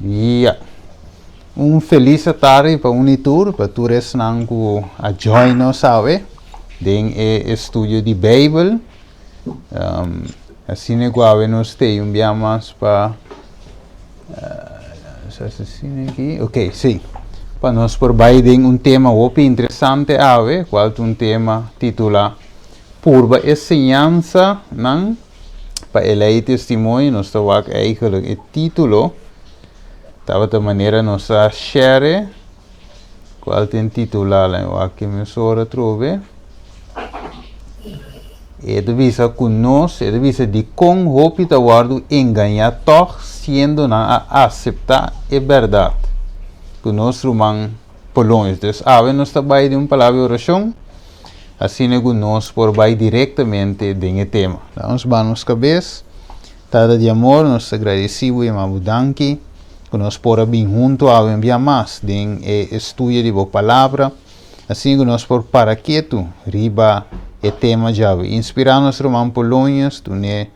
Ya. Un felis atardi pa un i tur, pa tur esnan ku a join nos awe den e estudio di Beibel. Um, asina ku awe nos tei un bia mas pa uh, asina aki. Ok, sí. Pa nos por bai den un tema hopi interesante awe, kual ta un tema titulá Purba e Siñansanan Pa e lei testimonio nos ta wak eigenlijk e título tabata manera nos a share kual tin titulá la wak ki mesora atrobe e ta bisa ku nos e ta bisa dikon hopi ta wòrdu engañá tòg siendo nan a aseptá e bèrdat ku nos ruman Polonius. Dus awe nos ta bai den un palabra di orashon asina ku nos por bai direktamente den e tema. Nos baha nos kabes. Tata di amor, nos ta gradisí bo i yama bo danki ku nos por a bin huntu awe un bia mas den e estudio di bo palabra, asina ku nos por para ketu riba e tema djawe. Inspirá nos ruman Polonius, dun'é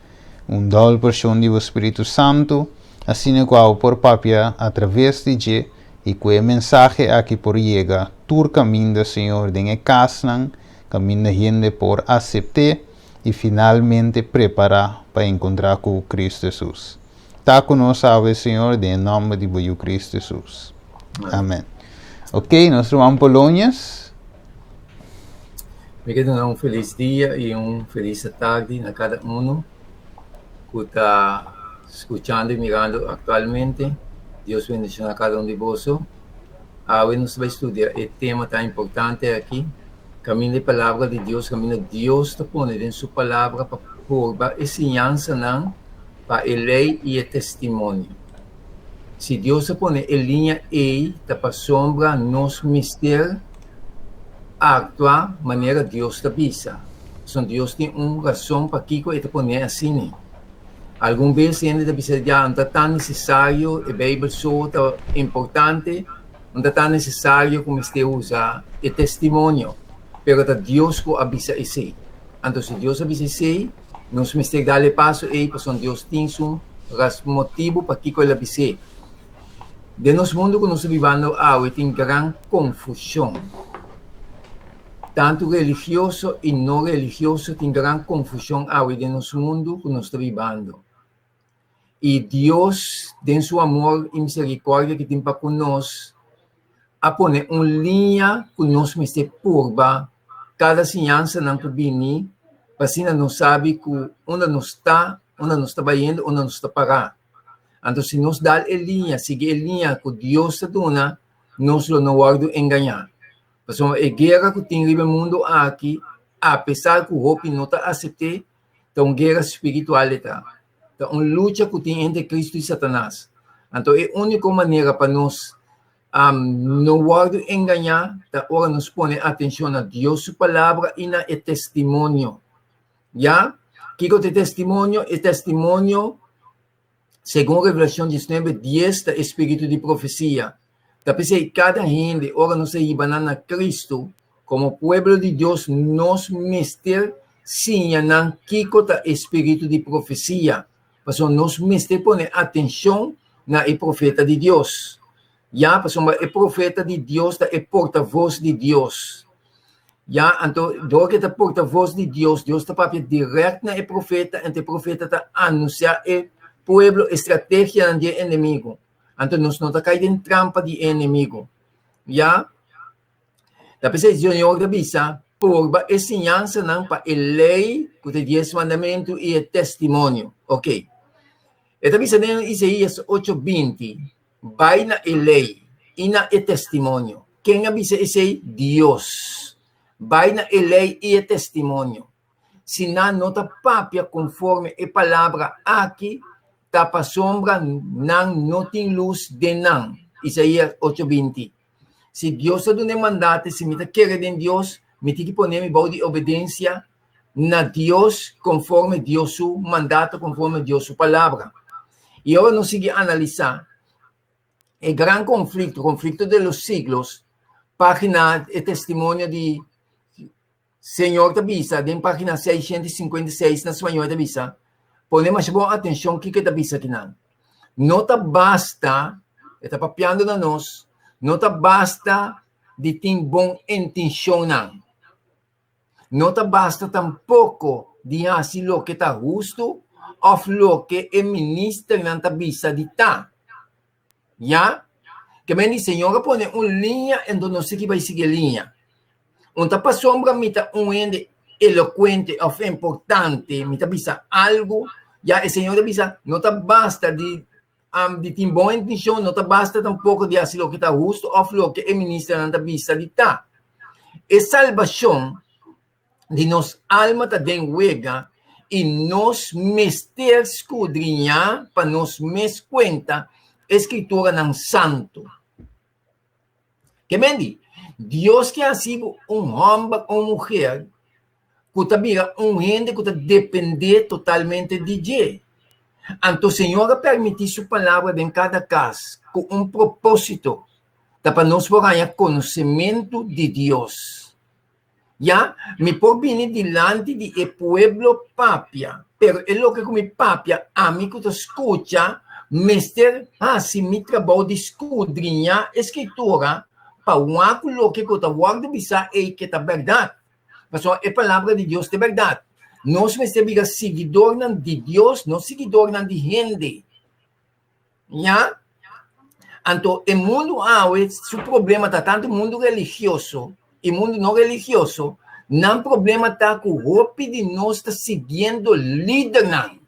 un dòbel porshon di bo Spiritu Santu, asina ku awe por papia atraves di dje I ku e mensahe aki por yega tur kaminda, Señor, den e kasnan kaminda hende por asept'é i finalmente prepará pa enkontrá ku Kristu Hesus. Ta ku nos awe, Señor, den e nòmber di bo Yu Kristu Hesus. Amèn. Ok, nos ruman Polonius. Mi ke duna un felis dia i un felis atardi na kada unu ku ta skuchando i mirando aktualmente. Dios bendishoná kada un di boso. Awe nos ta bai studia e tema tan importante aki, kaminda e Palabra di Dios, kaminda Dios ta pone den su Palabra pa purba e siñansanan pa e lei i e testimonio. Si Dios a pone e liña ei ta pasobra nos mester aktua manera Dios ta bisa. Pasobra Dios tin un rason pakiko e ta pone asina. Algun bes hende ta bisa ya no ta tan nesesario e Beibel so ta importante, no ta tan nesesario ku mester usa e testimonio. Pero ta Dios ku a bisa esei. Anto si Dios a bisa esei, nos mester dal e paso ei pasobra Dios tin su motibu pakiko el a bis'é. Den nos mundu ku nos ta bibando awe tin gran konfushon. Tantu religioso i no religioso tin gran konfushon awe den nos mundu ku nos ta bibando. I Dios den su amor i miserikòrdia ki tin pa ku nos a pone un liña ku nos mester purba kada siñansanan ku bini pa asina nos sabi ku unda nos ta, unda nos ta bayendo, unda nos ta pará. Anto si nos dal e liña, sigui e liña ku Dios ta duna, nos lo no wòrdu engañá. Pasobra e guera ku tin riba e mundu aki, apesar ku hopi no ta asept'é, ta un guera spiritual e ta. Ta un lucha ku tin entre Kristu i Satanas. Anto e úniko manera pa nos no wòrdu engañá ta ora nos pone atenshon na Dios su Palabra i na e testimonio. Ya? Kiko ta e testimonio? E testimonio, segun Revelashon 19, 10, ta e spiritu di profesia. Ta p'esei kada hende, ora nos a hiba nan na Kristu, komo pueblo di Dios, nos mester siña nan kiko ta e spiritu di profesia. Pasobra nos mester pone atenshon na e profeta di Dios. Ya, pasobra e profeta di Dios ta e portavos di Dios. Ya, anto dor ke ta portavos di Dios, Dios ta papia dirèkt na e profeta, anto e profeta ta anunsiá e pueblo e strategianan di e enemigu. Anto nos no ta kai den trampa di e enemigu. Ya, ta p'esei Señor ta bisa, Purba e siñansanan pa e lei ku ta e dies mandamentu i e testimonio. Oke. E ta bisa den Isaías ocho binti, Bai na e lei i na e testimonio. Ken a bisa esei? Dios. Bai na e lei i e testimonio. Si nan no ta papia konforme e palabra aki, ta pasobra nan no tin lus den nan. Isaías ocho 20. Si Dios ta duna e mandate, si mi ta kere den Dios, mi tin ki pone mi bou di obedensia na Dios konforme Dios su mandato, konforme Dios su palabra. I ora nos sigui analisá e gran konflikto, konflikto de los siglos, página e testimonio di Señor ta bisa den página 656 na spañol ta bisa, pone masha bon atenshon kiko e ta bisa kinan. No ta basta. E ta papiando na nos, no ta basta di tin bon intenshonnan. No ta basta tampoko di hasi loke ta hustu òf loke e ministernan ta bisa di ta. Ya? Ke men di Señor a pone un liña, enton nos sigui bai sigui e liña. Un ta pasobra mi ta un hende elokuente òf importante, mi ta bisa algu, ya e Señor ta bisa, no ta basta di di tin bon intenshon, no ta basta tampoko di hasi loke ta hustu òf loke e ministernan ta bisa di ta. E salbashon di nos alma ta den wega i nos mester skudriñá pa nos mes kuenta e Skrituranan Santu. Ke men di, Dios ke hasi bo un hòmber o un muher ku ta bira un hende ku ta dependé totalmente di dje. Anto Señor a permití su Palabra den kada kas ku un propósito, ta pa nos por haña konosementu di Dios. Ya, mi por bini dilanti di e pueblo papia, pero e loke ku mi papia, ami ku ta skucha mester hasi mi trabou di skudriñá e Skritura pa wak ku loke ku ta wòrdu bisá ei ke ta bèrdat. Pasobra e Palabra di Dios ta e bèrdat. Nos mester bira siguidornan di Dios, no siguidornan di hende. Ya? Anto e mundu awe su problema ta tantu mundu religioso i mundu no religioso, nan problema ta ku hopi di nos ta siguiendo lidernan.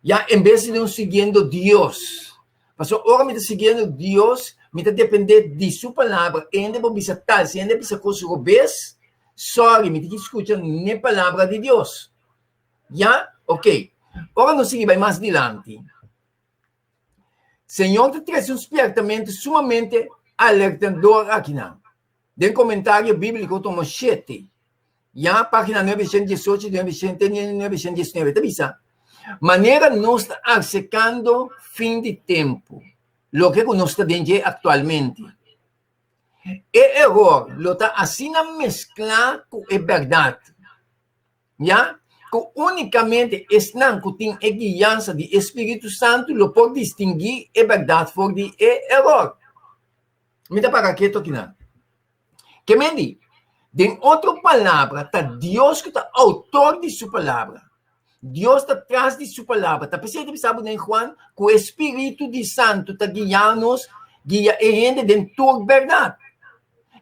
Ya, en bes di nos siguiendo Dios. Pasobra ora mi ta siguiendo Dios, mi ta depende di su palabra. E hende por bisa tal, si hende bisa kos robes, sorry, mi tin ki skucha n'e palabra di Dios. Ya? Ok. Ora nos sigui bai mas dilanti, Señor ta trese un spiertamentu sumamente alertador akinan. Den Komentario Bíbliko tomo shete, ya, página 918, 919, ta bisa, Manera nos ta aserkando fin di tempu, loke ku nos ta den dje aktualmente, e eror lo ta asina mesklá ku e bèrdat. Ya ku únikamente esnan ku tin e guiansa di e Spiritu Santu lo por distinguí e bèrdat for di e eror. Mi ta para ketu akinan. Ke men di, den otro palabra, ta Dios ku ta outor di su palabra. Dios ta tras di su palabra. Ta p'esei ta bisa bo den Juan ku e Spiritu di Santu ta guia nos, guia e hende den tur bèrdat.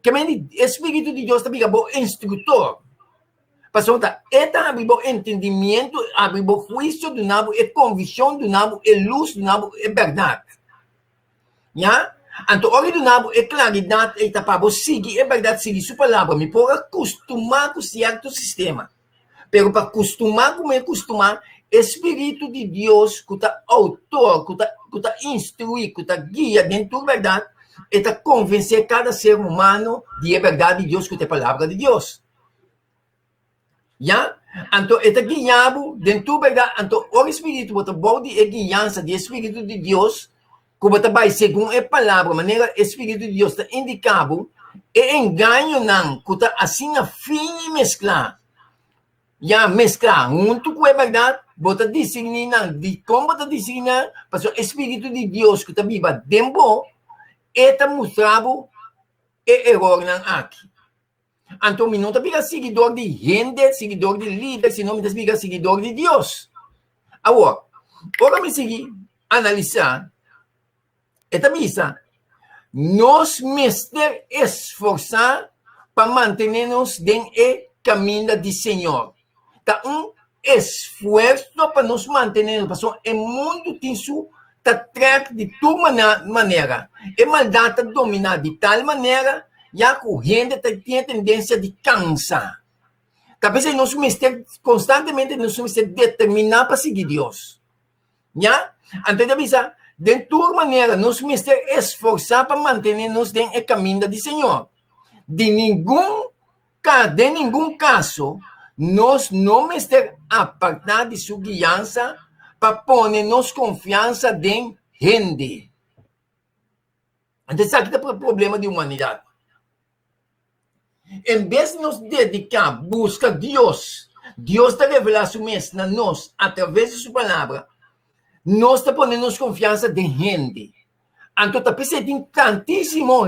Ke men di, e Spiritu di Dios ta bira bo instruktor. Pasobra ta e ta habri bo entendimiento, habri bo huisio, duna bo e konvikshon, duna bo e lus, duna bo e bèrdat. Ya? Anto ora e duna bo e klaridat ei ta pa bo sigui e bèrdat, sigui su palabra. Mi por a kustumá ku sierto sistema, pero pa kustumá ku mi a kustumá, e Spiritu di Dios ku ta outor, ku ta ku ta instruí, ku ta guia den tur bèrdat, e ta konvensé kada ser humano di e bèrdat di Dios ku ta e Palabra di Dios. Ya? Anto e ta guia bo den tur bèrdat. Anto ora e Spiritu bo ta bou di e guiansa di e Spiritu di Dios, ku bo ta bai segun e Palabra, manera e Spiritu di Dios ta indiká bo, e engañonan ku ta asina fini mesklá, ya, mesklá huntu ku e bèrdat, bo ta disirní nan. Dikon bo ta disirní nan? Pasobra e Spiritu di Dios ku ta biba den bo, e ta mustra bo e erornan aki. Anto mi no ta bira siguidor di hende, siguidor di lider, sino mi ta bira siguidor di Dios. Awor, ora mi sigui analisá, e ta bisa, nos mester esforsá pa mantené nos den e kaminda di Señor. Ta un esfuerso pa nos mantené nos, pasobra e mundu tin su ta trèk di tur manera. E maldat ta dominá di tal manera ya ku hende ta tin e tendensia di kansa. Ta p'esei nos mester konstantemente nos mester determiná pa sigui Dios. Ya? Anto e ta bisa, den tur manera nos mester esforsá pa mantené nos den e kaminda di Señor. Di ningun Ka den ningun kaso nos no mester apartá di su guiansa pa pone nos konfiansa den hende. Anto esaki ta problema di humanidat. En bes di nos dediká buska Dios, Dios ta revelá su mes na nos atraves di su Palabra, nos ta pone nos konfiansa den hende. Anto ta p'esei tin tantísimo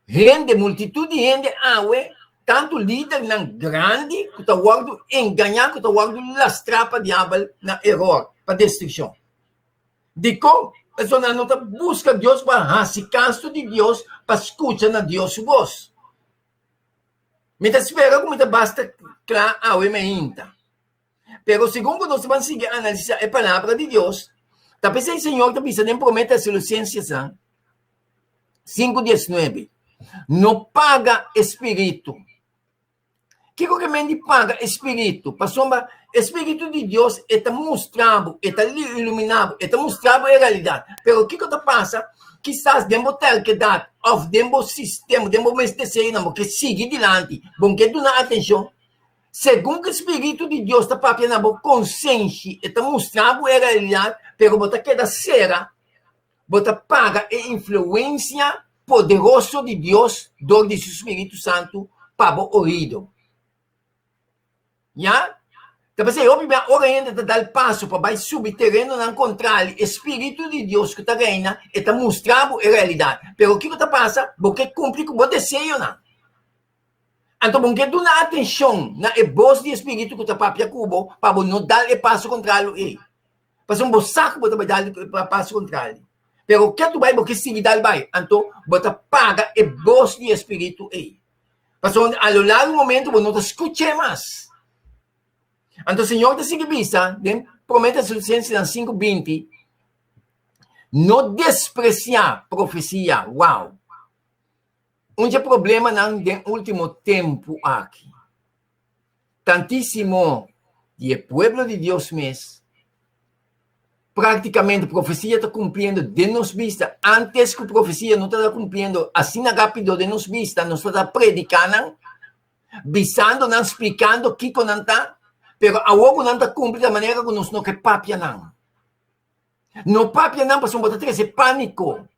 hende, multitut di hende awe, tantu lidernan grandi ku ta wòrdu engañá, ku ta wòrdu lastrá pa diabel na eror, pa destrukshon. Dikon? Pasobra nan no ta buska Dios pa hasi kaso di Dios, pa skucha na Dios su bos. Mi ta spera ku mi ta basta kla awe mainta. Pero segun ku nos ban sigui analisá e Palabra di Dios, ta p'esei Señor ta bisa den Promé Tesalonicensesan 5:19, No paga e spiritu. Kiko ke men di paga e spiritu? Pasobra e spiritu di Dios e ta mustra bo, e ta iluminá bo, e ta mustra bo e realidat. Pero kiko ta pasa? Kisas den bo terkedat òf den bo sistema, den bo mes deseonan, bo ke sigui dilanti, bo no ke duna atenshon. Segun ku e spiritu di Dios ta papia na bo konsenshi, e ta mustra bo e realidat, pero bo ta keda sera, bo ta paga e influensia poderoso di Dios dor di su spiritu santu pa bo oido. Ya? Ta p'esei hopi bia ora hende ta dal paso pa bai subi terenonan kontrali e spiritu di Dios ku ta reina, e ta mustra bo e realidat. Pero kiko ta pasa? Bo ke kumpli ku bo deseonan. Anto bo ke duna atenshon na e bos di e spiritu ku ta papia ku bo pa bo no dal e paso kontrali ei. Pasobra bo sa ku bo ta bai dal e paso kontrali. Pero ke tu bai bo ke sigui dal bai, anto bo ta paga e bos di e spiritu ei. Pasobra a lo largo momento bo no ta skuch'é mas. Anto Señor ta sigui bisa den Promé Tesalonicensenan 5:20, No despresiá profesia. Wow! Un dje problemanan den último tempu aki, tantísimo di e pueblo di Dios mes, práktikamente profesia ta kumpliendo den nos bista, antes ku profesia no tabata kumpliendo asina rápido den nos bista, nos tabata prediká nan, bisando nan, splikando kiko nan ta, pero awor ku nan ta kumpli ta manera ku nos no ke papia nan. No papia nan pasobra bo ta trese pániko.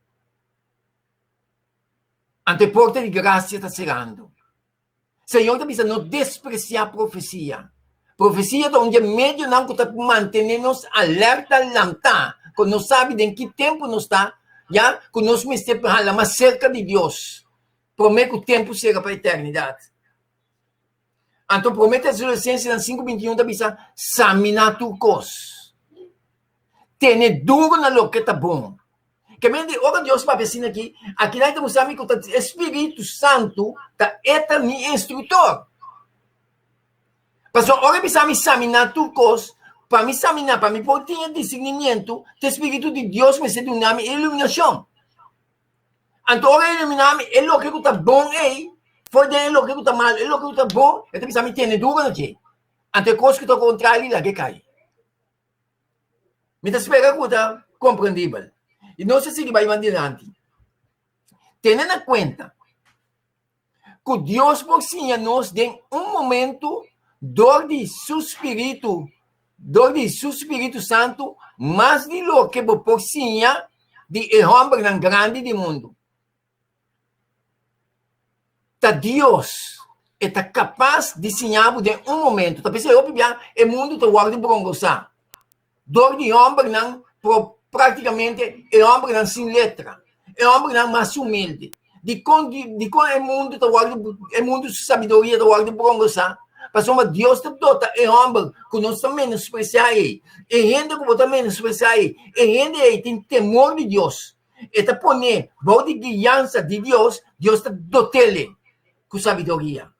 Anto e porta di gracia ta cerando. Señor ta bisa no desprecia profecia. Profecia ta un di e medionan cu ta mantene nos alerta, lanta, cu nos sabi den ki tempo nos ta, ya, cu nos mester hala mas cerca di Dios, prome cu tempo cera pa eternidad. Anto Prome Tesalonicensenan 5:21 ta bisa, Samina tur kos. Tene duro na loke ta bon. Ke men di ora Dios papia asina aki, akinan e ta mustra mi ku ta e Spiritu Santu ta e ta mi instruktor. Pasobra ora e bisa mi samina tur kos, pa mi samina, pa mi por tin e disirnimientu, ta e Spiritu di Dios mester duna mi e iluminashon. Anto ora e iluminá mi e loke ku ta bon ei, for den e loke ku ta malu, e loke ku ta bon, e ta bisa mi tene duro na dje. Anto e kos ku ta kontrali lag'é kai. Mi ta spera ku ta komprendibel. I nos ta sigui bai mas dilanti. Tene na kuenta ku Dios por siña nos den un momento dor di su spiritu, dor di su spiritu santu, mas di loke bo por siña di e hòmbernan grandi di mundu. Ta Dios e ta kapas di siña bo den un momento. Ta p'esei hopi bia e mundu ta wòrdu brongosá dor di hòmbernan pro práktikamente e hòmbernan sin letra, e hòmbernan mas humilde. Dikon dikon e mundu ta wòrdu e mundu su sabiduria ta wòrdu brongosá? Pasobra Dios ta dota e hòmber ku nos ta menospresiá ei, e hende ku bo ta menospresiá ei, e hende ei tin temor di Dios, e ta pon'é bou di guiansa di Dios, Dios ta dot'el ku sabiduria.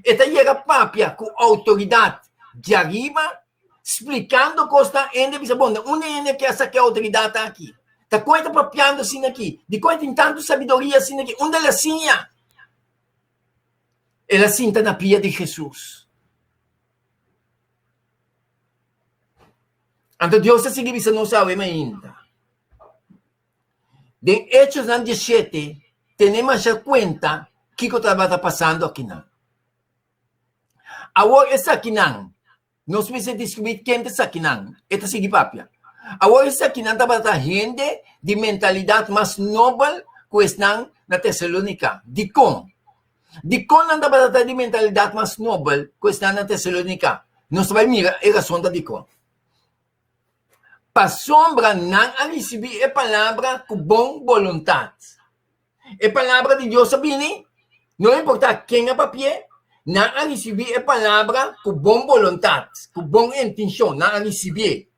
E ta yega papia ku outoridat djariba, splikando kosnan, hende bisa, Bon, unda hende ke a saka e outoridat aki? Ta kon e ta papiando asina aki? Dikon e tin tantu sabiduria asina aki? Unda el a siña? El a sinta na pia di Hesus. Anto Dios ta sigui bisa nos awe mainta. Den Hechosnan diesshete, tene masha kuenta kiko tabata pasando akinan. Awor esakinan, nos mester diskubrí ken ta esakinan, e ta sigui papia. Awor esakinan tabata hende di mentalidat mas nobel ku esnan na Tesalónika. Dikon? Dikon nan tabata di mentalidat mas nobel ku esnan na Tesalónika? Nos ta bai mira e rason ta dikon. Pasobra nan a risibí e palabra ku bon boluntat. E palabra di Dios a bini, no importá ken a papi'é, nan a risibí e palabra ku bon boluntat, ku bon intenshon, nan a risibié.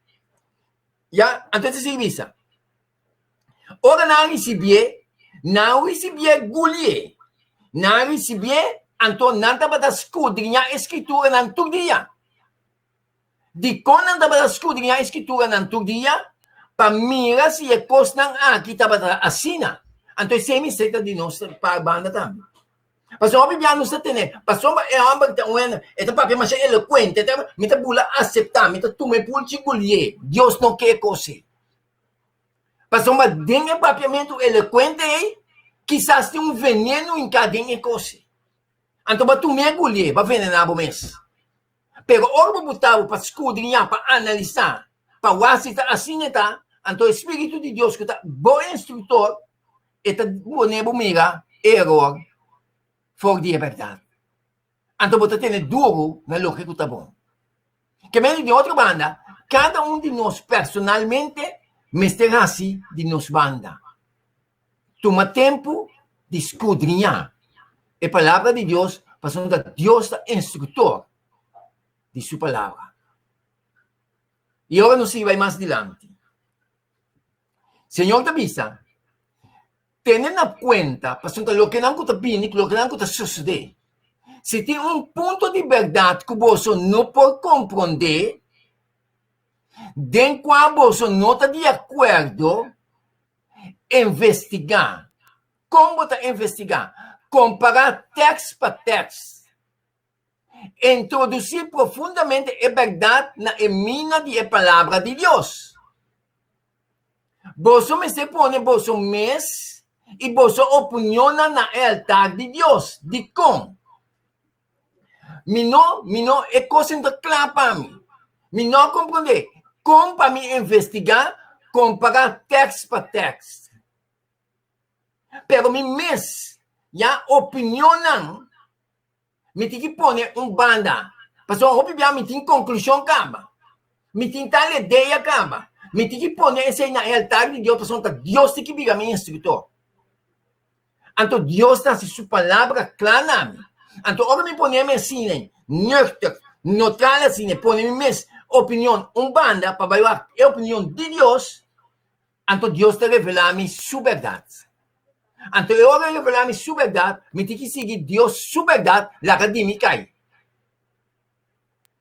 Ya, anto ta sigui bisa, Ora nan a risibié, nan a risibié gulié. Nan a risibié, anto nan tabata skudriñá e Skrituranan tur dia. Dikon nan tabata skudriñá e Skrituranan tur dia? Pa mira si e kosnan aki tabata asina. Anto esei mester ta di nos par banda tambe. Pasobra hopi bia nos ta tene, pasobra e hòmber ta un hende, e ta papia masha elokuente, e ta, mi ta bula aseptá, mi ta tuma e pulchi gulié. Dios no ke e kos ei. Pasobra den e papiamentu elokuente ei, kisas tin un veneno hinká den e kos ei. Anto bo a tuma e gulié, bo a venená bo mes. Pero ora bo buta bo pa skudriñá, pa analisá, pa wak si ta asina e ta, anto e spiritu di Dios ku ta bo instruktor, e ta pone bo mira e eror for di e bèrdat. Anto bo ta tene duru na loke ku ta bon. Ke mende di otro banda, kada un di nos personalmente mester hasi di nos banda. Tuma tempu di skudriñá e Palabra di Dios pasobra Dios ta instruktor di su Palabra. I ora nos sigui bai mas dilanti, Señor ta bisa, Tene na kuenta pasobra lokenan ku ta bini ku lokenan ku ta sosodé. Si tin un punto di bèrdat ku boso no por komprondé, den kua boso no ta di akuerdo, Investigá. Kon bo ta investigá? Kompará tèks pa tèks. Introdusí profundamente e bèrdat na e mina di e Palabra di Dios. Boso mester pone boso mes i boso opinionnan na e altar di Dios. Dikon? Mi no, mi no, e kos no ta kla pa mi. Mi no a komprondé kon pa mi investigá, kompará tèks pa tèks. Pero mi mes, ya opinionnan, mi tin ki pone un banda. Pasobra hopi bia mi tin konklushon kaba. Mi tin tal idea kaba. Mi tin ki pone esei na e altar di Dios pasobra ta Dios tin ki bira mi instruktor. Anto Dios ta hasi su palabra kla na mi. Anto ora mi pone mi asina, nuchter, neutral asina, pone mi mes opinion un banda pa bai wak e opinion di Dios, anto Dios ta revelá mi su bèrdat. Anto e ora e revelá mi su bèrdat, mi tin ki sigui Dios su bèrdat laga di mi kai.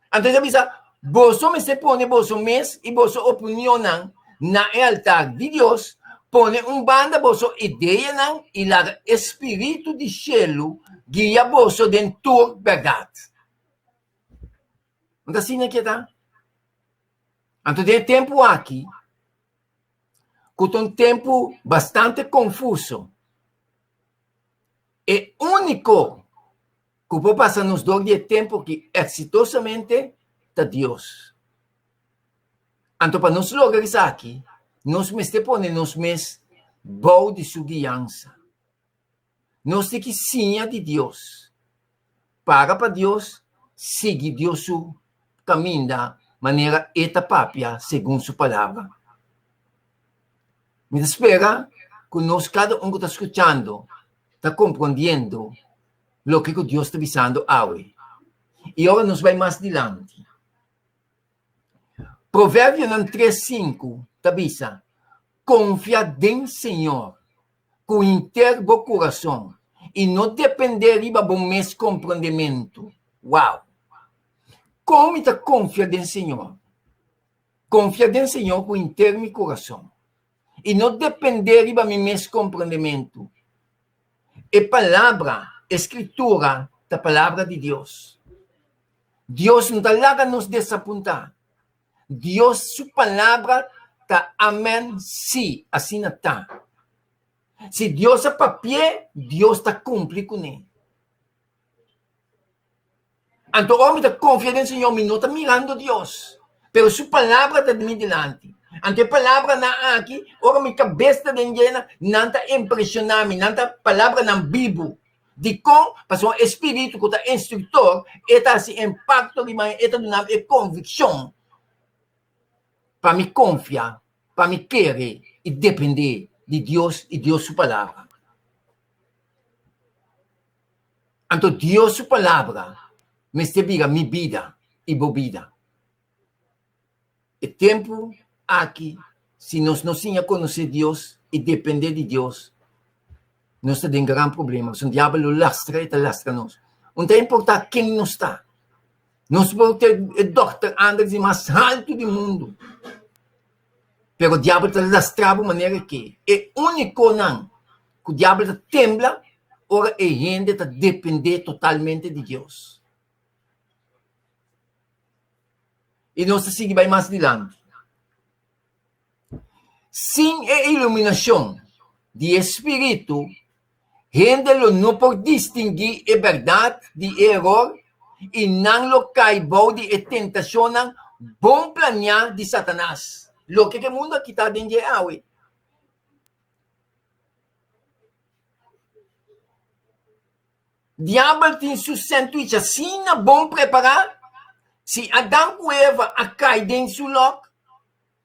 Anto e ta bisa, Boso mester pone boso mes i boso opinionnan na e altar di Dios, pone un banda boso ideanan i laga e spiritu di shelu guia boso den tur bèrdat. No ta asina ke ta? Anto den e tempu aki, ku ta un tempu bastante konfuso, e úniko ku por pasa nos dor di e tempu aki eksitosamente ta Dios. Anto pa nos logra esaki, nos mester pone nos mes bou di su guiansa. Nos tin ki siña di Dios, para pa Dios, sigui Dios su kaminda manera e ta papia segun su Palabra. Mi ta spera ku nos kada un ku ta skuchando ta komprondiendo loke ku Dios ta bisando awe. I ora nos bai mas dilanti. Proverbionan 3:5 ta bisa, Konfia den Señor ku henter bo kurason i no dependé riba bo mes komprondementu. Wow! Kon mi ta konfia den Señor? Konfia den Señor ku henter mi kurason i no dependé riba mi mes komprondementu. E Palabra, e Skritura, ta Palabra di Dios. Dios no ta laga nos desapuntá. Dios su Palabra ta amèn, sí, asina ta. Si Dios a papi'é, Dios ta kumpli kuné. Anto ora mi ta konfia den Señor, mi no ta mirando Dios, pero su palabra ta mi dilanti. Anto e palabranan aki, ora mi kabes ta den djena, nan ta impreshoná mi, nan ta palabranan bibu. Dikon? Pasobra e spiritu ku ta instruktor, e ta hasi impakto riba mi, e ta duna mi e konvikshon. pa mi konfia, pa mi kere i dependé di Dios i Dios su Palabra. Anto Dios su Palabra mester bira mi bida i bo bida. E tempu aki, si nos no siña konosé Dios i dependé di Dios, nos ta den gran problema. Pasobra diabel lo lastra, e ta lastra nos. Un ta importá ken nos ta. Nos por ta e dòkter Andres di mas haltu di mundu, pero diabel ta lastra bo manera ke e únikonan ku diabel ta tembla ora e hende ta dependé totalmente di Dios. I nos ta sigui bai mas dilanti. Sin e iluminashon di e spiritu, hende lo no por distinguí e bèrdat di e eror i nan lo kai bou di e tentashonnan bon planiá di Satanas, loke ku e mundu a kita den dje awe. Diabel tin su sandwich asina bon prepará, si Adam ku Eva a kai den su lòk,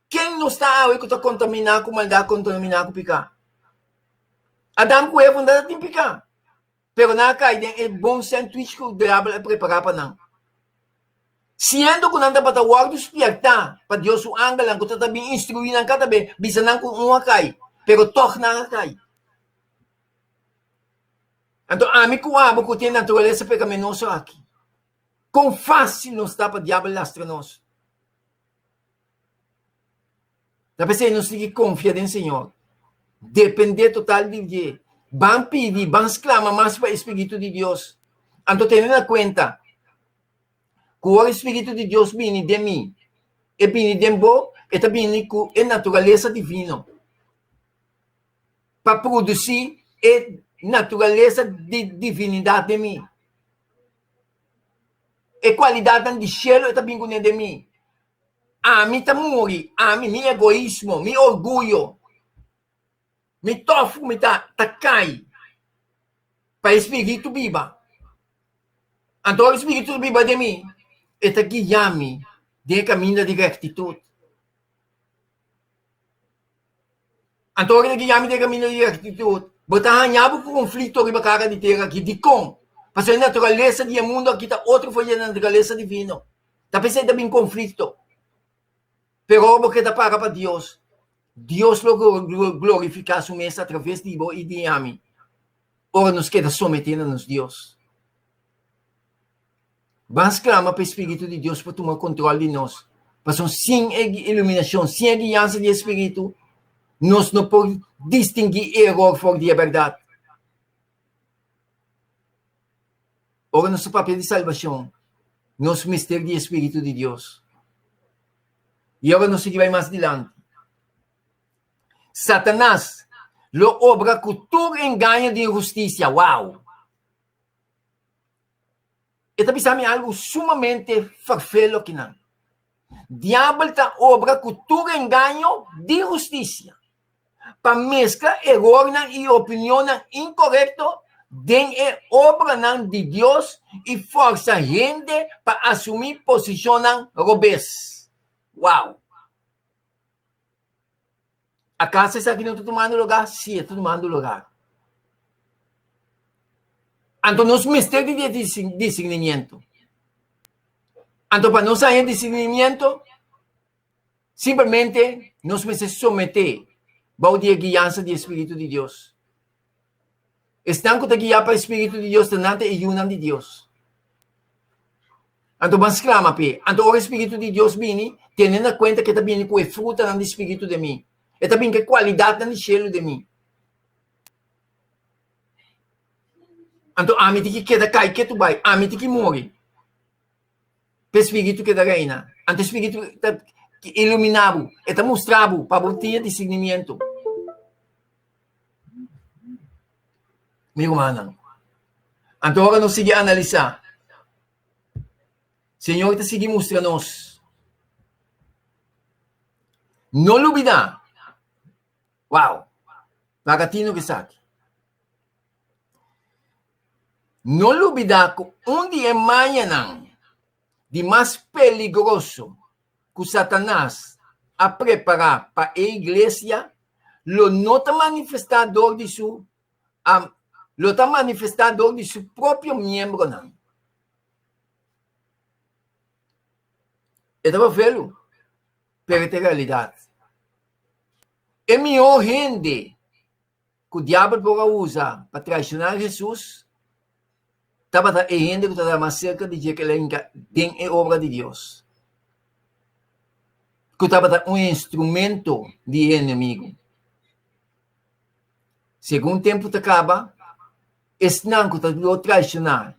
ken nos ta awe ku ta kontaminá ku maldat, kontaminá ku piká? Adam ku Eva no ta tin piká, pero nan a kai den e bon sandwich ku diabel a prepará pa nan. Siendo ku nan tabata wòrdu spièrtá pa Dios su angelnan ku tabata bin instruí nan kada be, bisa nan ku un a kai, pero tòg nan a kai. Anto ami ku abo ku tin e naturalesa pekaminoso aki, kon fásil nos ta pa diabel lastra nos? Ta p'esei nos tin ki konfia den Señor, dependé total di dje, ban pidi, ban sklama mas pa e spiritu di Dios. Anto tene na kuenta ku ora e spiritu di Dios bini den mi, e bini den bo, e ta bini ku e naturalesa divino. Pa produsí e naturalesa di divinidat den mi. E kualidatnan di shelu e ta bin kuné den mi. Ami ta muri, ami, mi egoismo, mi orguyo, mi tòf ku mi ta, ta kai pa e spiritu biba. Anto ora e spiritu ta biba den mi, e ta guia mi den e kaminda di rektitut. Anto ora di yami den kaminda di rektitut, bo ta haña bo ku konflikto riba kara di tera aki. Dikon? Pasobra e naturalesa di e mundu aki ta otro for di e naturalesa divino. Ta p'esei ta bin konflikto. Pero ora bo keda para pa Dios, Dios lo glorifiká su mes atraves di bo i di ami, ora nos keda someté na nos Dios. Ban sklama pa e Spiritu di Dios pa tuma kontrol di nos, pasobra sin e iluminashon, sin e guiansa di e Spiritu, nos no por distinguí e eror for di e bèrdat. Ora nos ta papia di salbashon, nos mester di e Spiritu di Dios. I ora nos sigui bai mas dilanti, Satanas lo obra ku tur engaño di inhustisia. Wow! E ta bisa mi algu sumamente ferfelo kinan. Diabel ta obra ku tur engaño di hustisia pa meskla erornan i opinionnan inkorekto den e obranan di Dios i forsa hende pa asumí posishonnan robes. Wow! Acaso esaki no ta tumando lugar? Sí, e ta tumando lugar. Anto nos mester di discernimiento. Anto pa nos haña discernimiento, simplemente nos mester someté bou di e guiansa di e Spiritu di Dios. Esnan ku ta guiá pa e Spiritu di Dios ta nan ta e yunan di Dios. Anto ban sklama p'e. Anto ora e Spiritu di Dios bini, tene na kuenta ku e ta bini ku e frutanan di Spiritu den mi. E ta bini ku e kualidatnan di shelu den mi. Anto ami tin ki keda kai ketu bai, ami tin ki muri. P'e Spiritu keda reina. Anto e Spiritu ta iluminá bo, e ta mustra bo pa bo tin e disirnimiento. Mi rumannan, anto ora nos sigui analisá, Señor ta sigui mustra nos. No lubidá, wow, paga tino ku esaki. No lubidá ku un di e mañanan di mas peligroso ku Satanas. a prepará pa e iglesia lo no ta manifestá dor di su lo ta manifestá dor di su propio miembronan. E ta bavelu, pero e ta e realidat. E mihó hende ku diabel por a usa pa traishoná Hesus tabata e hende ku tabata mas serka di dje ku el a hinka den e obra di Dios, ku tabata un instrumento di e enemigu. Segun tempu ta kaba, esnan ku ta lo traishoná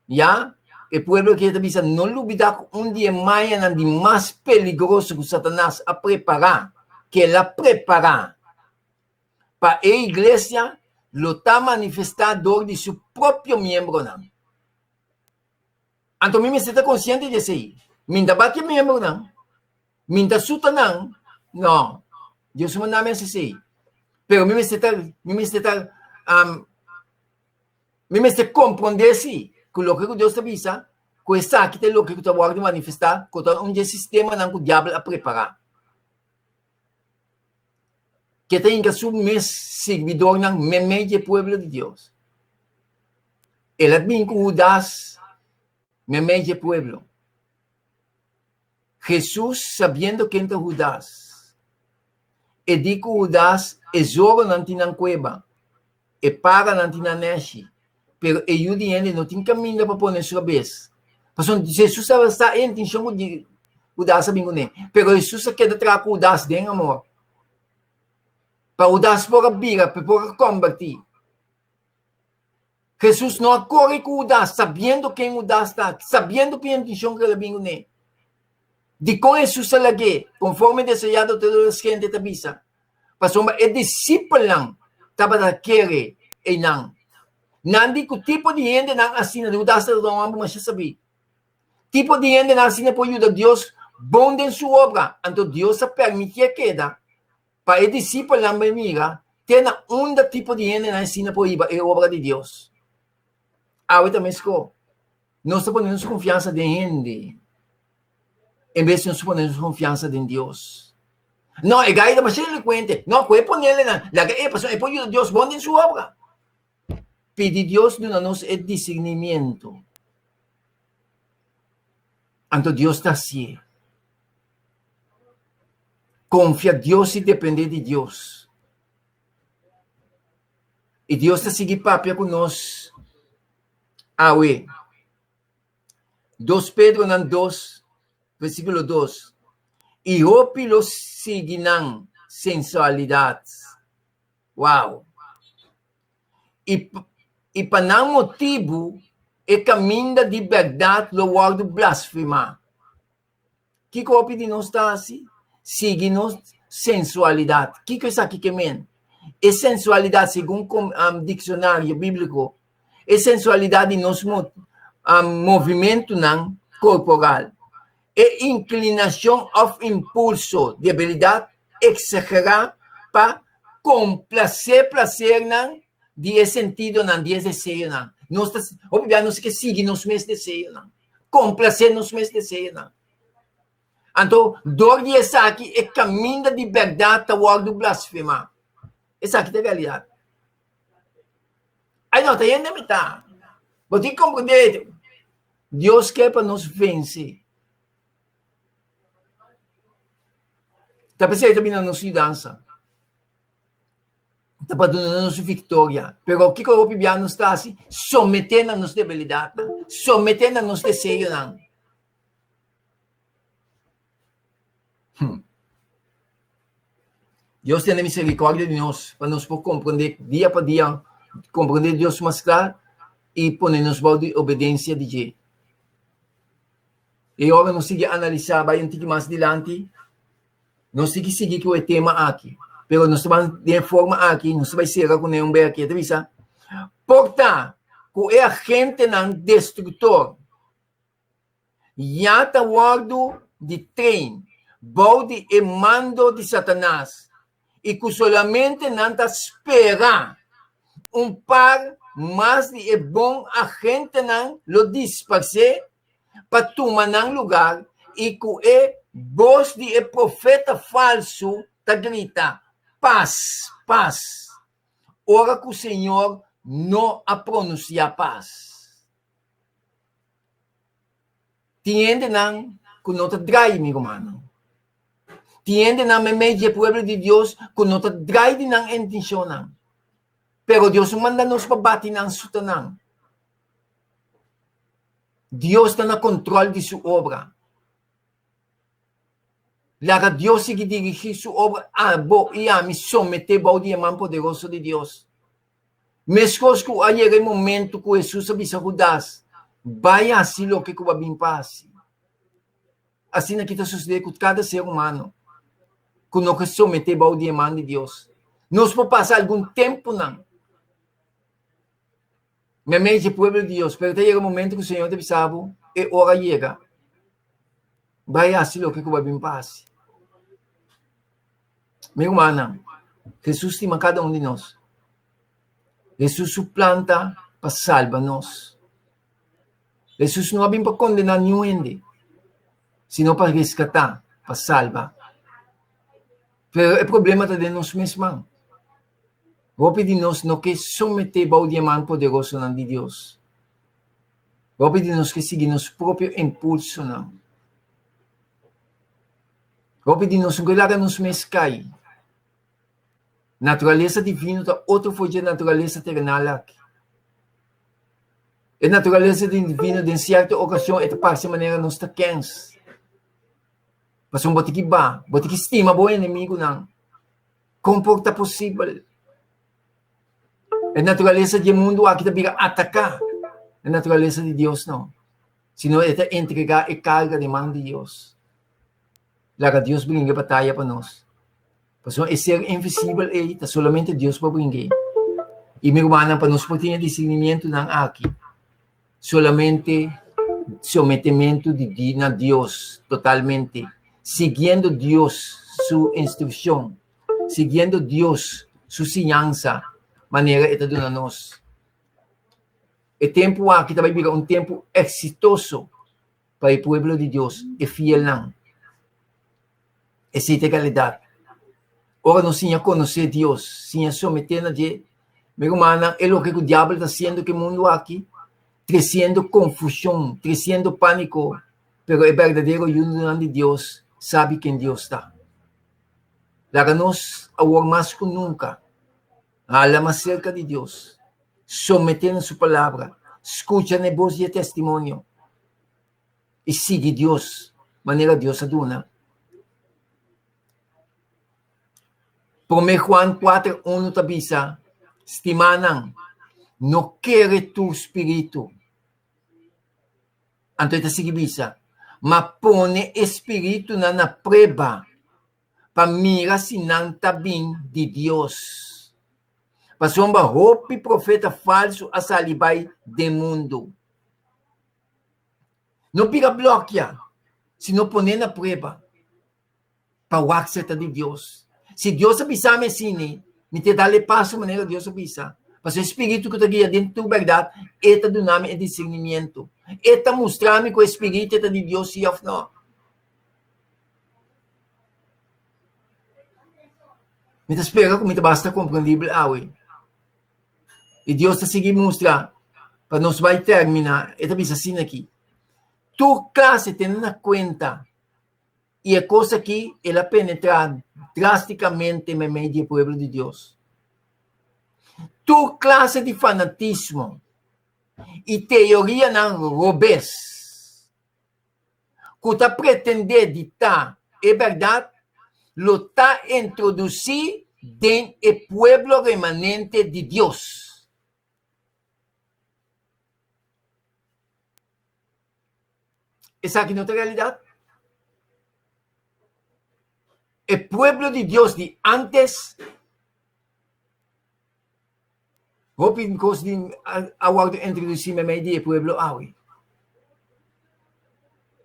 ya e pueblo aki ta bisa no lubidá ku un di e mañanan di mas peligroso ku Satanas a prepará, ku el a prepará pa e iglesia lo ta manifestá dor di su propio miembronan. Anto mi mester ta konsiente di esei. Mi ta bati e miembronan, mi ta suta nan. No, Dios no manda mi hasi esei. Pero mi mester ta, mi mester ta, um, mi mester komprondé si ku loke ku Dios ta bisa, ku esaki ta loke ku ta wòrdu manifestá, ku ta un di e sistemanan ku diabel a prepará. Ke ta hinka su mes sirbidornan meimei di e pueblo di Dios. El a bin ku Hudas meimei di e pueblo. Hesus, sabiendo ken ta Hudas, e di ku Hudas, E zoronan tin nan kueba, e paranan tin nan nèshi, pero e Yu di hende no tin kaminda pa pone su kabes. Pasobra Hesus tabata sa e intenshon ku Hudas a bin kuné, pero Hesus a keda traha ku Hudas den amor, pa Hudas por a bira, pa e por a kombertí. Hesus no a kore ku Hudas, sabiendo ken Hudas ta, sabiendo ki intenshon ku el a bin kuné. Dikon Hesus a lag'é, konforme deseado todo las hende ta bisa? Pasobra e disipelnan tabata kere einan. Nan di ku tipo di hendenan asina, di Hudas tabata un hòmber masha sabí, tipo di hendenan asina por yuda Dios bon den su obra. Anto Dios a permitié keda pa e disipelnan bai mira te na unda tipo di hendenan asina por hiba e obra di Dios. Awe ta meskó. Nos ta pone nos konfiansa den hende en bes di nos pone nos konfiansa den Dios. No, e gai ta masha elokuente. No, ku e ponele nan, laga e pasobra e por yuda Dios bon den su obra. Pidi Dios duna nos e discernimiento. Anto Dios ta hasié. Konfia Dios i dependé di Dios. I Dios ta sigui papia ku nos awe. Dos Pedronan dos, versíkulo dos, I hopi lo sigui nan sensualidat. Wow! I, i pa nan motibu e kaminda di bèrdat lo wòrdu blasfemá. Kiko hopi di nos ta hasi? Sigui nos sensualidat. Kiko esaki ke men? E sensualidat, segun dikshonario bíbliko, e sensualidat di nos movimentunan korporal, e inklinashon òf impulso, debilidat eksagerá pa komplasé plasernan di e sentidonan, di e deseonan. Nos ta, hopi bia nos ke sigui nos mes deseonan. Komplasé nos mes deseonan. Anto, dor di esaki, e kaminda di bèrdat ta wòrdu blasfemá. Esaki ta e realidat. Ai no, ta hende mi ta. Bo tin komprendé, Dios ke pa nos vense. Ta p'esei ta bini na nos yudansa. Ta pa duna nos viktoria. Pero kiko hopi bia nos ta hasi? Someté na nos debilidatnan, someté na nos deseonan. Hmm. Dios tene misericordia di nos, pa nos por comprende dia pa dia, comprende Dios mas kla i pone nos bou di obedensia di dje. I ora nos sigui analisá, bai un tiki mas dilanti, Nos tin ki sigui ku e tema aki, pero nos ta ban den e forma aki, nos ta bai sera kuné un bek aki. E ta bisa, Por ta ku e agentenan destruktor ya ta wòrdu di train bou di e mando di Satanas i ku solamente nan ta spera un par mas di e bon agentenan lo disparsé pa tuma nan lugar i ku e. Bos di e profeta falsu ta grita, Pas, pas! Ora ku Señor no a pronunsiá pas. Tin hendenan ku no ta drai, mi rumannan. Tin hendenan meimei di e pueblo di Dios ku no ta drai di nan intenshonnan. Pero Dios no manda nos pa bati nan suta nan. Dios ta na kontrol di su obra. Laga Dios sigui dirigí su obra, abo i ami someté bou di e man poderoso di Dios. Meskos ku a yega e momentu ku Hesus a bisa Hudas, Bai hasi loke ku bo a bin pa hasi. Asina ki ta sosodé ku kada ser humano ku no ke someté bou di e man di Dios. Nos por pasa algun tempunan meimei dje pueblo di Dios, pero ta yega momento ku Señor ta bisa bo, E ora a yega. Bai hasi loke ku bo a bin pa hasi. Mi rumannan, Hesus stima kada un di nos. Hesus su plan ta pa salba nos. Hesus no a bin pa kondená niun hende, sino pa reskatá, pa salba. Pero e problema ta den nos mes man. Hopi di nos no ke someté bou di e man poderosonan di Dios. Hopi di nos ke sigui nos propio impulsonan. Hopi di nos no ke laga nos mes kai. Naturalesa divino ta otro for dje naturalesa terenal aki. E naturalesa divino den sierto ocasion e ta parse manera nos ta kens. Pasobra bo tin ki ba, bo tin ki stima bo enemigunan. Kon por ta posibel? E naturalesa di e mundu aki ta bira ataká e naturalesa di Dios no, sino e ta entregá e karga den man di Dios. Laga Dios bringa e bataya pa nos. Pasobra e ser invisibel ei ta solamente Dios por bring'é. I mi rumannan, pa nos por tin e disirnimientunan aki, solamente sometementu di na Dios totalmente, siguiendo Dios su instrukshon, siguiendo Dios su siñansa manera e ta duna nos. E tempu aki ta bai bira un tempu eksitoso pa e pueblo di Dios, e fielnan. Esei ta e realidat. Ora nos siña konosé Dios, siña someté na dje, mi rumannan, e loke ku diabel ta hasiendo ku e mundu aki, tresiendo konfushon, tresiendo pániko, pero e berdadero yunan di Dios sabi ken Dios ta. Laga nos awor mas ku nunka hala mas serka di Dios, someté na su Palabra, skucha na e bos di e testimonio, i sigui Dios manera Dios a duna. Promé Juan kuater unu ta bisa, Stimánan, no kere tur spiritu. Anto e ta sigui bisa, Ma pone e spiritunan na prueba pa mira si nan ta bin di Dios. Pasobra hopi profeta falsu a sali bai den mundu. No bira blòkia, sino pon'é na prueba pa wak si e ta di Dios. Si Dios a bisa mi asina, mi ta dal e paso manera Dios a bisa. Pasobra e spiritu ku ta guia den tur bèrdat, e ta duna mi e disernimiento. E ta mustra mi ku e spiritu e ta di Dios si òf nò. Mi ta spera ku mi ta basta komprendibel awe. I Dios ta sigui mustra pa nos bai termina, e ta bisa asina aki, Tur klase tene na kuenta, i e kos aki el a penetrá drástikamente meimei di e pueblo di Dios. Tur klase di fanatismo i teorianan robes ku ta pretendé di ta e bèrdat lo ta introdusí den e pueblo remanente di Dios. Esaki no ta realidat? E pueblo di Dios di ántes Hopi kos di a wòrdu introdusí meimei di e pueblo awe.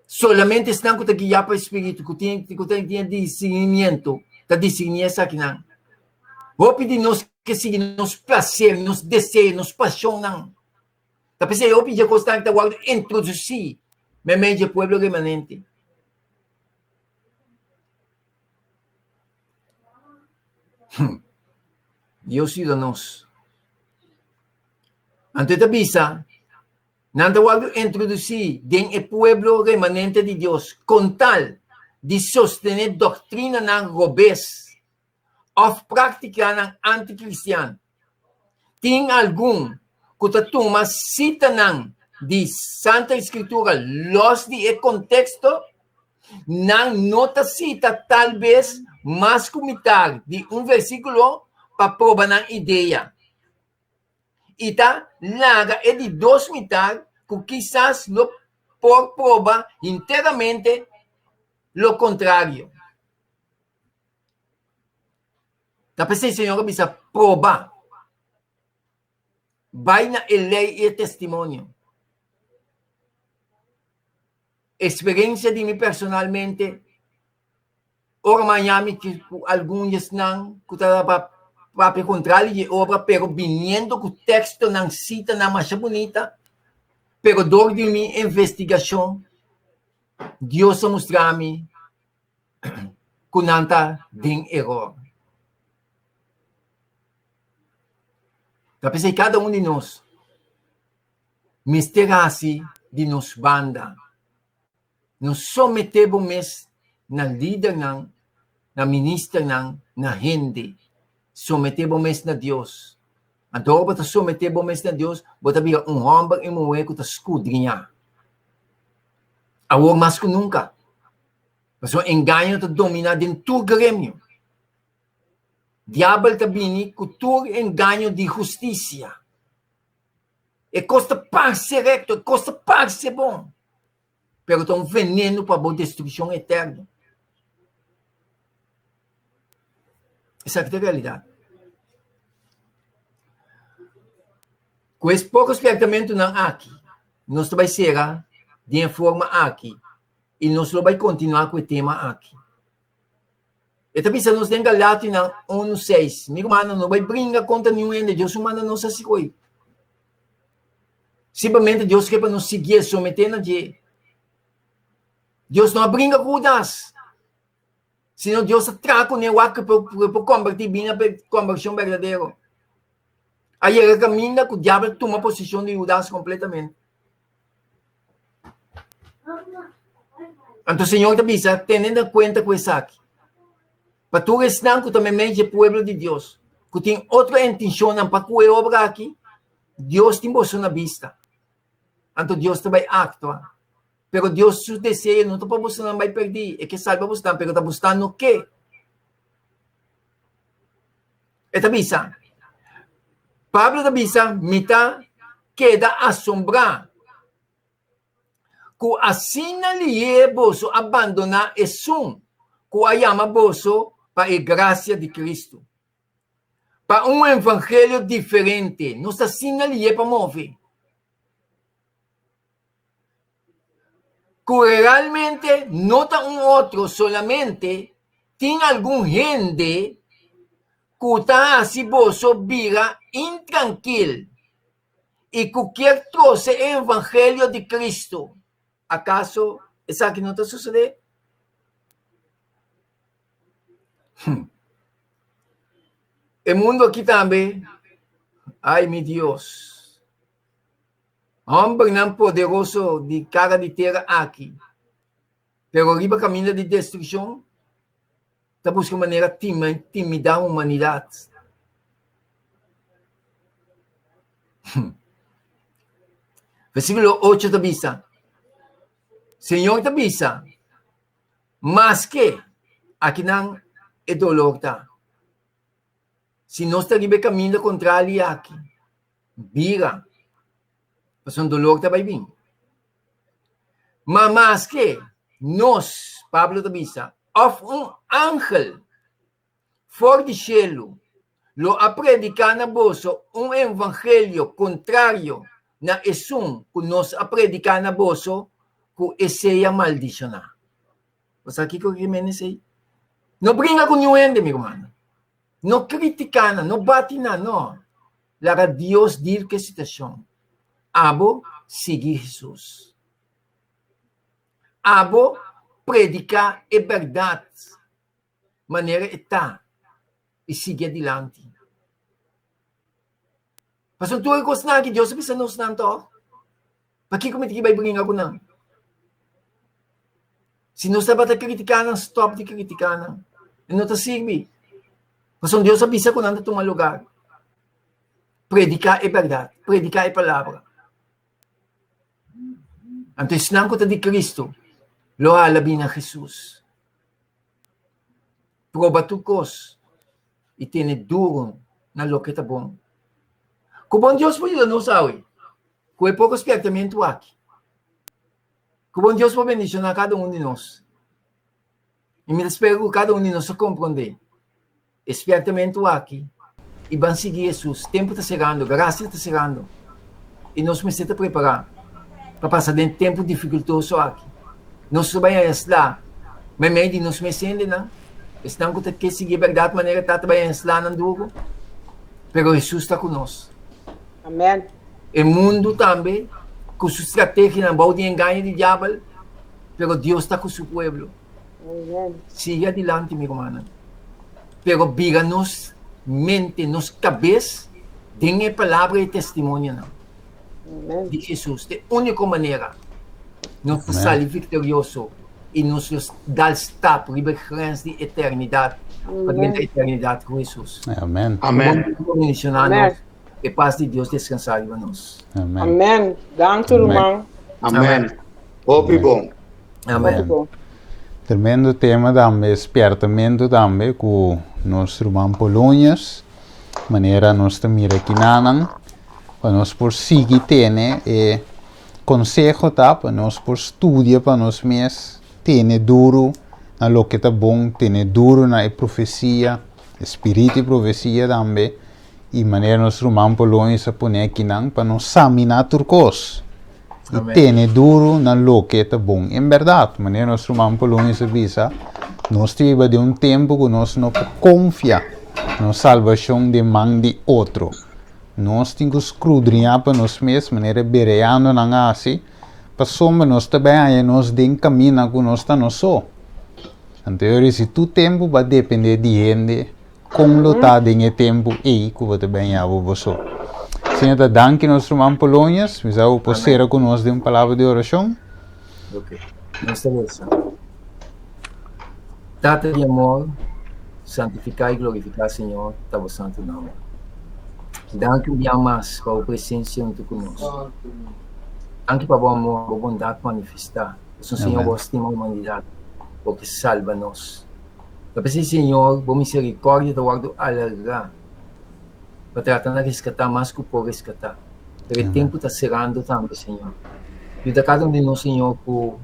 Solamente esnan ku ta guiá pa e Spiritu, ku tin ku ta tin discernimiento, ta discerní esakinan. Hopi di nos ke sigui nos plaser, nos deseo, nos pashonnan. Ta p'esei hopi dje kosnan ta wòrdu introdusí meimei dje pueblo remanente. Dios yuda nos. Anto e ta bisa, nan ta wòrdu introdusí den e pueblo remanente di Dios kon tal di sostené doktrinanan robes òf práktikanan antikristian. Tin algun ku ta tuma sitanan di Santa Eskritura lòs di e konteksto, nan no ta sita tal bes mas ku mitar di un versíkulo pa proba nan idea i ta laga e di dos mitar ku kisas lo por proba hinteramente lo kontrario. Ta p'esei Señor a bisa, Proba. Bai na e lei i e testimonio. Eksperensia di mi personalmente, ora mi a haña mi ku algun di esnan ku ta papia kontrali di e obra, pero biniendo ku tekstonan, sitanan masha bunita, pero dor di mi investigashon, Dios a mustra mi ku nan ta den eror. Ta p'esei kada un di nos mester hasi di nos banda. No someté bo mes na lidernan, na ministernan, na hende. Someté bo mes na Dios. Anto ora bo ta someté bo mes na Dios, bo ta bira un hòmber i muhé ku ta skudriñá. Awor mas ku nunka, pasobra engaño ta dominá den tur gremio. Diabel ta bini ku tur engaño di hustisia. E kos ta parse rekto, e kos ta parse bon, pero ta un veneno pa bo destrukshon eterno. Esaki ta e realidat. Ku es poko spièrtamentunan aki, nos ta bai sera den e forma aki i nos lo bai kontinuá ku e tema aki. E ta bisa nos den Galationan unu seis, Mi rumannan, no bai bringa kontra niun hende, Dios no manda nos hasi koi. Simplemente Dios ke pa nos siguié, someté na dje. Dios no a bringa ku Judas, sino Dios a traha kuné wak ku e por kombertí bini na kombershon berdadero. A yega kaminda ku diabel a tuma posishon di Judas kompletamente. Anto Señor ta bisa, tene na kuenta ku esaki, pa tur esnan ku ta meimei dje pueblo di Dios, ku tin otro intenshonnan pa ku e obra aki, Dios tin boso na bista. Anto Dios ta bai aktua. Pero Dios su deseo no ta pa bosonan bai pèrdí, e ke salba bosnan, pero ta bosnan no ke. E ta bisa, Pablo ta bisa, Mi ta keda asombrá ku asina lihé boso a bandoná esun ku a yama boso pa e grasia di Kristu, pa un evangelio diferente. Nos ta asina lihé pa move. Ku realmente no ta un otro, solamente tin algun hende ku ta hasi boso bira intrankil i ku kier trose e evangelio di Kristu. Akaso esaki no ta sosodé? E mundu aki tambe, ai mi Dios! Hòmbernan poderoso di kara di tera aki, pero riba kaminda di destrukshon, ta buska manera timidá humanidat. Versíkulo ocho ta bisa, Señor ta bisa, Maske akinan e dolor ta, si nos ta riba e kaminda kontrali aki, Bira, pasobra dolor ta bai bin. Ma maske nos, Pablo ta bisa, òf un angel for di shelu lo a prediká na boso un evangelio kontrario na esun ku nos a prediká na boso, ku e sea maldishoná. Bo sa kiko ke mende esei? No bringa ku niun hende, mi rumannan. No kritiká nan, no bati nan, no. Laga Dios deal ku e situashon. Abo sigui Hesus. Abo prediká e bèrdat manera e ta. I sigui adilanti. Pasobra tur e kosnan aki Dios a bisa nos nan tòg. Pakiko mi tin ki bai bringa ku nan? Si nos tabata kritiká nan, stòp di kritiká nan. E no ta sirbi. Pasobra Dios a bisa ku nan ta tuma lugar. Prediká e bèrdat, prediká e palabra. Anto esnan ku ta di Kristu lo hala bini na Hesus. Proba tur kos i tene duru na loke ta bon. Ku bon Dios por yuda nos awe ku e poko spièrtamentu aki. Ku bon Dios por bendishoná kada un di nos. I mi ta spera ku kada un di nos a komprondé e spièrtamentu aki i ban sigui Hesus. Tempu ta serando, grasia ta serando i nos mester ta prepará pa pasa den tempu difikultoso aki. Nos ta bai haña sla meimei di nos mes hendenan, esnan ku ta ke sigui e bèrdat manera ta ta bai haña slanan duru, pero Hesus ta ku nos. Amen. E mundu tambe ku su strategianan bou di engaño di diabel, pero Dios ta ku su pueblo. Sigui adilanti mi rumannan. Pero bira nos mente, nos kabes den e palabra i testimonionan di Jesus. Ta e úniko manera nos ta sali viktorioso i nos lo dal stap riba e grens di eternidat pa drenta eternidat ku Jesus. Amen. Amen. Bendiciona nos. E pas di Dios descansa riba nos. Amen. Amen. Danki ruman. Amen. Hopi bon. Amen. Tremendo tema tambe, spiertamento tambe ku nos ruman Polonius, manera nos ta mira kinanan, pa nos por sigui tene e konseho ta pa nos por studia pa nos mes, tene duru na loke ta bon, tene duru na e profesia, e spiritu di profesia tambe, i manera nos ruman Polonius a pone akinan pa nos saminá tur kos. I tene duru na loke ta bon. En bèrdat, manera nos ruman Polonius a bisa, nos ta biba den un tempu ku nos no por konfia nos salbashon den man di otro. Nos tin ku skrudriñá pa nos mes, manera e bereanonan a hasi, pasobra nos ta bai haña nos den kaminda ku nos ta nos so. Anto e ora si tur tempu bo a dependé di hende, Kon lo ta den e tempu ei ku bo ta bèña bo boso? Señor ta danki nos ruman Polonius. Mi sa bo por sera ku nos den un palabra di orashon. Ok, nos ta resa. Tata di amor, santifiká i glorifiká, Señor, ta bo santu nòmber. Danki un bia mas pa bo presensia huntu ku nos. Danki pa bo amor, bo bondat manifestá. Pasobra, Señor, bo a stima humanidat, bo ke salba nos. Ta p'esei, Señor, bo miserikòrdia ta wòrdu alargá pa trata na reskatá mas ku por reskatá. Pero e tempu ta serando tambe, Señor. Yuda kada un di nos, Señor, ku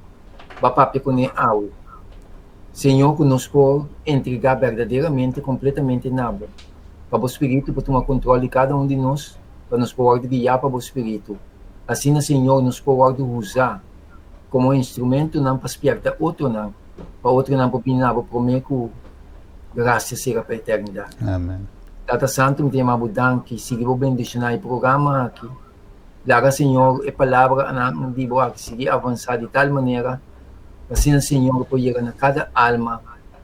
bo a papia kuné awe. Señor, ku nos por entregá berdaderamente, kompletamente na bo, pa bo Spiritu por tuma kontrol di kada un di nos, pa nos por wòrdu guiá pa bo Spiritu. Asina, Señor, nos por wòrdu usá komo instrumentonan pa spièrta otronan. Pa otronan por bini na bo promé ku grasia sera pa eternidat. Amen. Tata Santu, mi ta yama bo danki. Sigui bo bendishoná e programa aki. Laga, Señor, e palabranan di bo aki sigui avansá di tal manera pa asina, Señor, por yega na kada alma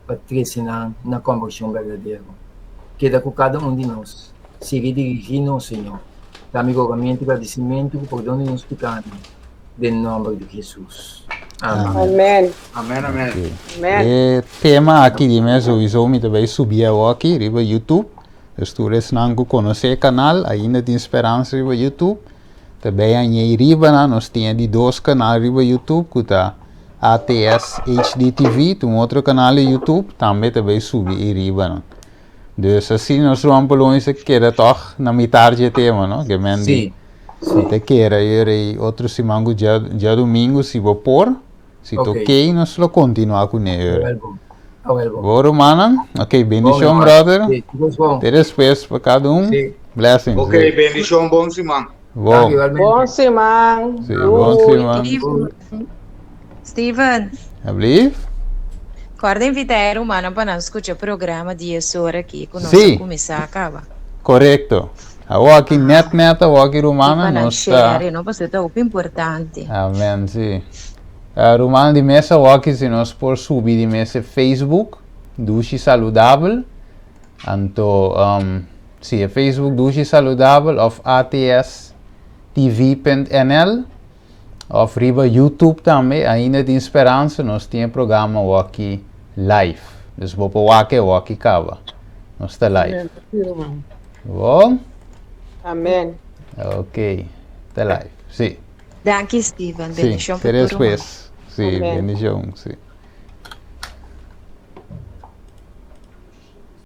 pa trese nan na konvershon berdadero. Keda ku kada un di nos. Sigui dirigí nos, Señor. Ta mi rogamentu i gradisimentu ku pordon di nos pikánan. Den nomber di Jesus. Amen. Amen. Amen, amen. Okay. Amen. E tema aki di mes sowieso mi ta bay subi awoki riba YouTube. Dus tur esnan ku konosé e kanal ainda tin speransa riba YouTube. Ta bay añei riba nan. Nos tin e di dos kanal riba YouTube ku ta ATS HDTV. Ta un otro kanal di YouTube tambe ta bay subi ei riba nan. Dus asina nos ruman Polonius a keda tòg na mitar dje tema, no? Ke men di, Sí, sí. Mi ta kere ayer ei otro siman ku dja djadumingu si bo por, si ta Ok. okey nos lo kontinuá kuné Awel ora. bon, awel bon. Bo rumannan? Ok, Bon, bendishon hermano. brother. Sí, Dios bon. Te despues pa kada un. Sí. Blessings. Ok, Sí. bendishon, bon siman. Bon. Danki igualmente. Bon siman. Sí, bon Doei. siman. Steven, Steven, Alblief? Kòrda invitá e rumannan pa nan skucha programa dies ora aki ku nos a Sí, kuminsá kaba. korekto. Awor aki nèt nèt awor aki I pa rumannan nan nos ta. share, no? Pasobra ta hopi importante. Amen, sí. Rumannan di mes awor aki si nos por subi di mes e Facebook, Dushi Saludabel. Anto um, si e Facebook Dushi Saludabel of ATS TV.nl of riba YouTube tambe ainda tin speransa nos tin e programa awaki live. Dus bo por wak e awaki kaba. Nos ta live. Bon? Amen. Ok, ta live. Si. Danki Steven, Si, bendishon te pa tur ruman. despues. Si, Amen. bendishon, si.